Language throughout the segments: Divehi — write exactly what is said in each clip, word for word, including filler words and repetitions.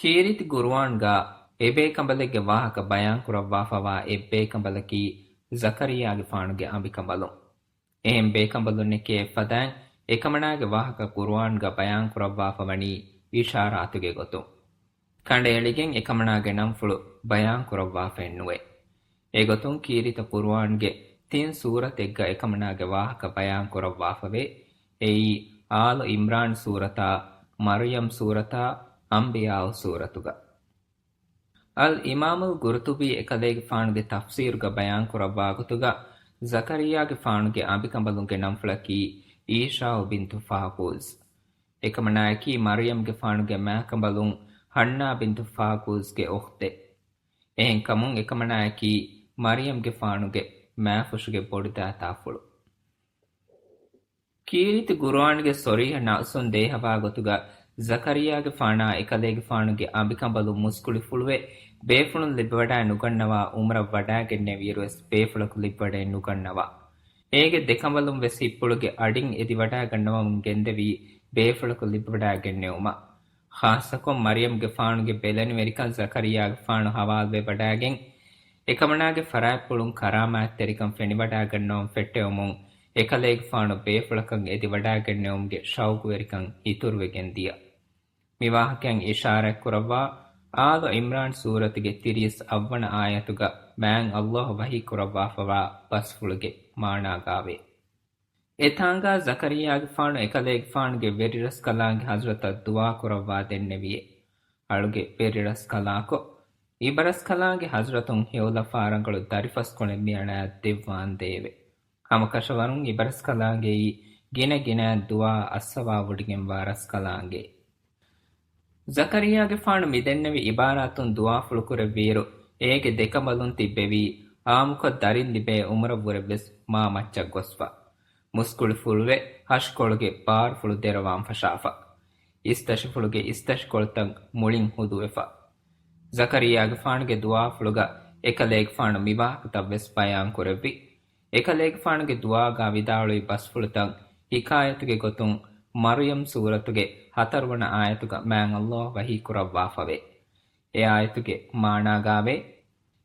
ކީރިތި ޤުރުއާންގަ އެބޭކަނބަލެއްގެ ވާހަކަ ބަޔާންކުރައްވާފަވާ އެއްބޭކަނބަލަކީ ޒަކަރިއްޔާގެފާނުގެ އަނބިކަނބަލުން. އެހެން ބޭކަނބަލުންނެކޭ އެއްފަދައިން އެކަމަނާގެ ވާހަކަ ޤުރުއާންގަ ބަޔާންކުރައްވާފަވަނީ އިޝާރާތުގެ ގޮތުން. ކަނޑައެޅިގެން އެކަމަނާގެ ނަންފުޅު ބަޔާންކުރައްވާފައެއްނުވޭ. އެގޮތުން ކީރިތި ޤުރުއާންގެ ތިން ސޫރަތެއްގަ އެކަމަނާގެ ވާހަކަ ބަޔާންކުރައްވާފަވޭ. އެއީ، އާލު އިމްރާން ސޫރަތާ، މަރްޔަމް ސޫރަތާ، އަންބިޔާއު ސޫރަތުގަ. އަލް އިމާމުލް ގުރުޠުބީ އެކަލޭގެފާނުގެ ތަފްސީރުގަ ބަޔާންކުރައްވާ ގޮތުގަ، ޒަކަރިއްޔާގެފާނުގެ އަނބިކަނބަލުންގެ ނަންފުޅަކީ އީޝާއު ބިންތު ފާކޫޒް. އެކަމަނާއަކީ މަރްޔަމްގެފާނުގެ މާކަނބަލުން ހަންނާ ބިންތު ފާކޫޒްގެ އުޚްތެއް. އެހެންކަމުން އެކަމަނާއަކީ މަރްޔަމްގެފާނުގެ މާފުށުގެ ބޮޑުދައިތާފުޅު. ކީރިތި ޤުރުއާންގެ ޞަރީޙަ ނައްޞުން ދޭހަވާ ގޮތުގަ، ޒަކަރިއްޔާގެފާނާ އެކަލޭގެފާނުގެ އަނބިކަނބަލުން މުސްކުޅިފުޅުވެ، ބޭފުޅުން ލިބިވަޑައި ނުގަންނަވާ އުމުރަށް ވަޑައިގެންނެވިއިރުވެސް ބޭފުޅަކު ލިބިވަޑައެއް ނުގަންނަވާ. އޭގެ ދެކަނބަލުން ވެސް ހިތްޕުޅުގެ އަޑިން އެދިވަޑައިގަންނަވަމުން ގެންދެވީ ބޭފުޅަކު ލިބިވަޑައިގެންނެވުމަށް. ޚާއްޞަކޮށް މަރްޔަމްގެފާނުގެ ބެލެނިވެރިކަން ޒަކަރިއްޔާގެފާނު ހަވާލުވެވަޑައިގެން، އެކަމަނާގެ ފަރާތްޕުޅުން ކަރާމާތްތެރިކަން ފެނިވަޑައިގަންނަވަން ފެއްޓެވުމުން، އެކަލޭގެފާނު ބޭފުޅަކަށް އެދިވަޑައިގެންނެވުމުގެ ޝައުގުވެރިކަން އިތުރުވެގެން ދިޔަ. މިވާހަކައިން އިޝާރާތްކުރައްވާ، އާލު ޢިމްރާން ސޫރަތުގެ ތިރީސް އަށްވަނަ އާޔަތުގަ މާތް ﷲ ވަޙީކުރައްވާފަވާ ބަސްފުޅުގެ މާނާގާވޭ. އެތާނގާ ޒަކަރިއްޔާގެފާނު އެކަލޭގެފާނުގެ ވެރިރަސްކަލާނގެ ޙަޟްރަތަށް ދުޢާ ކުރައްވާ ދެންނެވިއޭ. އަޅުގެ ވެރިރަސްކަލާކޮ، އިބަރަސްކަލާނގެ ޙަޟްރަތުން ހެޔޮލަފާ ރަނގަޅު ދަރިފަސްކޮޅެއް މިއަޅާ ދެއްވާނދޭވެ. ހަމަކަށަވަރުން އިބަރަސްކަލާނގެއީ ގިނަ ގިނައިން ދުޢާ އައްސަވާ ވޮޑިގެންވާ ރަސްކަލާނގެ. ޒަކަރިއްޔާގެފާނު މިދެންނެވި އިބާރާތުން ދުޢާފުޅު ކުރެއްވިއިރު، އޭގެ ދެކަނބަލުން ތިއްބެވީ، އާއްމުކޮށް ދަރިން ލިބޭ އުމުރަށްވުރެ ވެސް މާ މައްޗަށް ގޮސްފަ. މުސްކުޅިފުޅުވެ، ހަށިކޮޅުގެ ބާރުފުޅު ދެރަވާން ފަށާފަ. އިސްތަށިފުޅުގެ އިސްތަށިކޮޅުތައް މުޅިން ހުދުވެފަ. ޒަކަރިއްޔާގެފާނުގެ ދުޢާފުޅުގަ އެކަލޭގެފާނު މިވާހަކަތައް ވެސް ބަޔާން ކުރެއްވި. އެކަލޭގެފާނުގެ ދުޢާގާ ވިދާޅުވި ބަސްފުޅުތައް ހިކާޔަތުގެ ގޮތުން މަރްޔަމް ސޫރަތުގެ ހަތަރުވަނަ އާޔަތުގަ މާތް ﷲ ވަޙީކުރައްވާފަވޭ. އެ އާޔަތުގެ މާނާގާވޭ،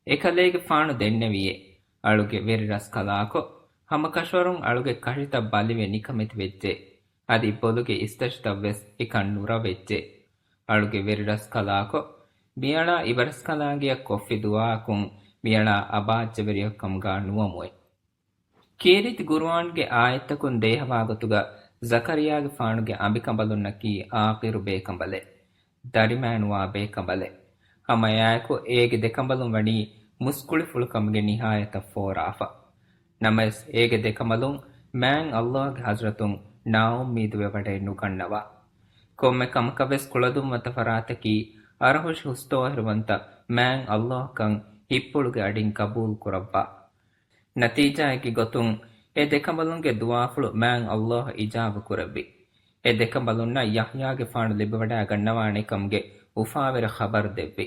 އެކަލޭގެފާނު ދެންނެވިއޭ، އަޅުގެ ވެރިރަސްކަލާކޮ، ހަމަކަށަވަރުން އަޅުގެ ކަށިތައް ބަލިވެ ނިކަމެތިވެއްޖެ. އަދި ބޮލުގެ އިސްތަށިތައް ވެސް އެކަން ނުރަވެއްޖެ. އަޅުގެ ވެރިރަސްކަލާކޮ، މިއަޅާ އިބަރަސްކަލާނގެއަށް ކޮށްފި ދުޢާއަކުން މިއަޅާ އަބާއްޖަވެރިއަކުކަމުގާ ނުވަމުވެ. ކީރިތި ޤުރުއާންގެ އާޔަތްތަކުން ދޭހަވާގޮތުގަ ޒަކަރިއްޔާގެފާނުގެ އަނބިކަނބަލުންނަކީ އާޚިރު ބޭކަނބަލެއް، ދަރިމައިނުވާ ބޭކަނބަލެއް. ހަމައެއާއެކު އޭގެ ދެކަނބަލުން ވަނީ މުސްކުޅިފުޅުކަމުގެ ނިހާޔަތަށް ފޯރާފަ. ނަމަވެސް، އޭގެ ދެކަނބަލުން މާތް ﷲގެ ޙަޟްރަތުން ނާއުއްމީދުވެވަޑައެއް ނުގަންނަވާ. ކޮންމެ ކަމަކަށްވެސް ކުޅަދުންވަތަ ފަރާތަކީ އަރަހުށި ހުސްތޯހިރުވަންތަ މާތް ﷲ ކަން ހިތްޕުޅުގެ އަޑިން ޤަބޫލު ކުރައްވާ. ނަތީޖާއެއްގެ ގޮތުން، އެ ދެކަނބަލުންގެ ދުޢާފުޅު މާތް ﷲ އިޖާބަ ކުރެއްވި. އެ ދެކަނބަލުންނަށް ޔަޙްޔާގެފާނު ލިބިވަޑައިގަންނަވާނެކަމުގެ އުފާވެރި ޚަބަރު ދެއްވި.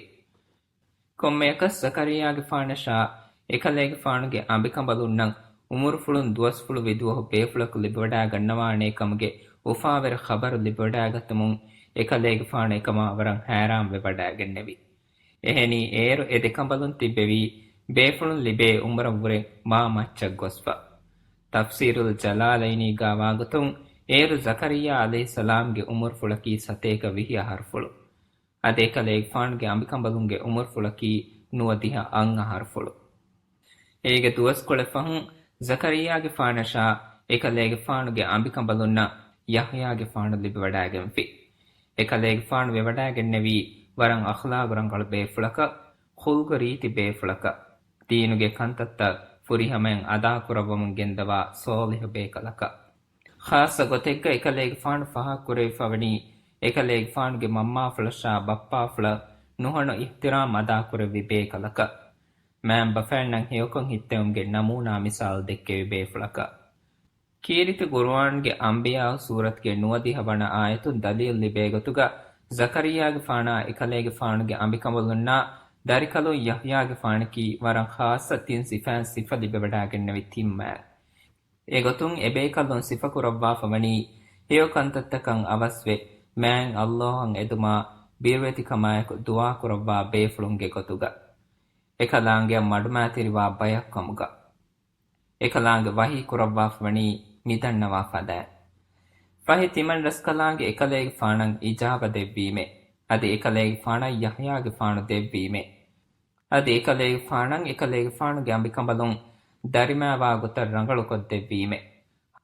ކޮންމެއަކަސް ޒަކަރިއްޔާގެފާނަށާ އެކަލޭގެފާނުގެ އަނބިކަނބަލުންނަށް އުމުރުފުޅުން ދުވަސްފުޅު ވިދުވަހު ބޭފުޅަކު ލިބިވަޑައިގަންނަވާނޭކަމުގެ އުފާވެރި ޚަބަރު ލިބިވަޑައިގަތުމުން އެކަލޭގެފާނު އެކަމާ ވަރަށް ހައިރާންވެވަޑައިގެންނެވި. އެހެނީ އޭރު އެ ދެކަނބަލުން ތިއްބެވީ ބޭފުޅުން ލިބޭ އުމުރަށްވުރެ މާ މައްޗަށް ގޮސްފަ. ތަފްސީރުލް ޖަލާލައިނީގާ ވާގޮތުން އޭރު ޒަކަރިއްޔާ ޢަލައިހިއްސަލާމްގެ އުމުރުފުޅަކީ ސަތޭކަ ވިހި އަހަރުފުޅު. އަދި އެކަލޭގެފާނުގެ އަނބިކަނބަލުންގެ އުމުރުފުޅަކީ ނުވަދިހަ އަށް އަހަރުފުޅު. އޭގެ ދުވަސްކޮޅެއް ފަހުން ޒަކަރިއްޔާގެފާނަށާ އެކަލޭގެފާނުގެ އަނބިކަނބަލުންނަށް ޔަޙްޔާގެފާނު ލިބިވަޑައިގެންފި. އެކަލޭގެފާނު ވެވަޑައިގެންނެވީ ވަރަށް އަޚްލާގު ރަނގަޅު ބޭފުޅަކަށް، ޚުލްޤު ރީތި ބޭފުޅަކަށް، ދީނުގެ ކަންތައްތައް ފުރިހަމައިން އަދާކުރައްވަމުން ގެންދަވާ ޞާލިޙު ބޭކަލަކަށް. ޚާއްޞަ ގޮތެއްގަ އެކަލޭގެފާނު ފާހަގަކުރެވިފަވަނީ، އެކަލޭގެފާނުގެ މަންމާފުޅަށާ ބައްޕާފުޅަށް ނުހަނު އިޙްތިރާމް އަދާކުރެއްވި ބޭކަލަކަށް، މައިންބަފައިންނަށް ހެޔޮކޮށް ހިއްތެވުމުގެ ނަމޫނާ މިސާލު ދެއްކެވި ބޭފުޅަކަށް. ކީރިތި ޤުރުއާންގެ އަންބިޔާއު ސޫރަތުގެ ނުވަދިހަ ވަނަ އާޔަތުން ދަލީލު ލިބޭ ގޮތުގަ، ޒަކަރިއްޔާގެފާނާ އެކަލޭގެފާނުގެ އަނބިކަނބަލުންނާ ދަރިކަލުން ޔަޙްޔާގެފާނަކީ ވަރަށް ޚާއްޞަ ތިން ސިފައިން ސިފަ ލިބިވަޑައިގެންނެވި ތިން މާތް. އެގޮތުން އެބޭކަލުން ސިފަކުރައްވާފަވަނީ ހެޔޮ ކަންތައްތަކަށް އަވަސްވެ، މާތް ﷲއަށް އެދުމާ ބިރުވެތިކަމާއެކު ދުޢާ ކުރައްވާ ބޭފުޅުންގެ ގޮތުގަ، އެކަލާނގެއަށް މަޑުމައިތިރިވާ ބަޔަށް ކަމުގަ. އެކަލާނގެ ވަޙީ ކުރައްވާފަވަނީ މިދަންނަވާ ފަދައިން. ފަހެ ތިމަން ރަސްކަލާނގެ އެކަލޭގެފާނަށް އިޖާބަ ދެއްވީމޭ. އަދި އެކަލޭގެފާނަށް ޔަޙްޔާގެފާނު ދެއްވީމޭ. އަދި އެކަލޭގެފާނަށް އެކަލޭގެފާނުގެ އަނބިކަނބަލުން ދަރިމައިވާ ގޮތަށް ރަނގަޅުކޮށްދެއްވީމޭ.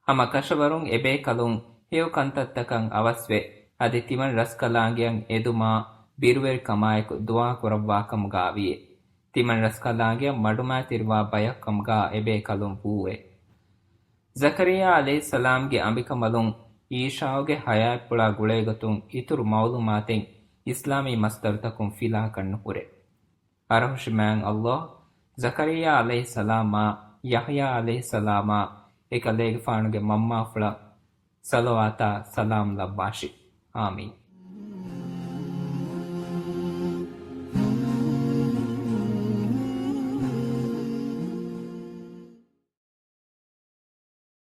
ހަމަ ކަށަވަރުން އެބޭކަލުން ހެޔޮ ކަންތައްތަކަށް އަވަސްވެ، އަދި ތިމަން ރަސްކަލާނގެއަށް އެދުމާ ބިރުވެރިކަމާއެކު ދުޢާ ކުރައްވާކަމުގާވިއޭ. ތިމަން ރަސްކަލާނގެއަށް މަޑުމައިތިރިވާ ބަޔަށްކަމުގާ އެބޭކަލުން ވޫއޭ. ޒަކަރިއްޔާ ޢަލައިހިއްސަލާމްގެ އަނބިކަނބަލުން އީޝާއުގެ ޙަޔާތްޕުޅާ ގުޅޭގޮތުން އިތުރު މަޢުލޫމާތެއް އިސްލާމީ މަޞްދަރުތަކުން ފިލާކަށްނުހުރޭ. އަރަހުށި މާތް ﷲ ޒަކަރިއްޔާ ޢަލައިހިއްސަލާމާ، ޔަޙްޔާ ޢަލައިހިއްސަލާމާ، އެކަލޭގެފާނުގެ މަންމާފުޅަށް ޞަލަވާތާ ސަލާމް ލައްވާށި. އާމީން.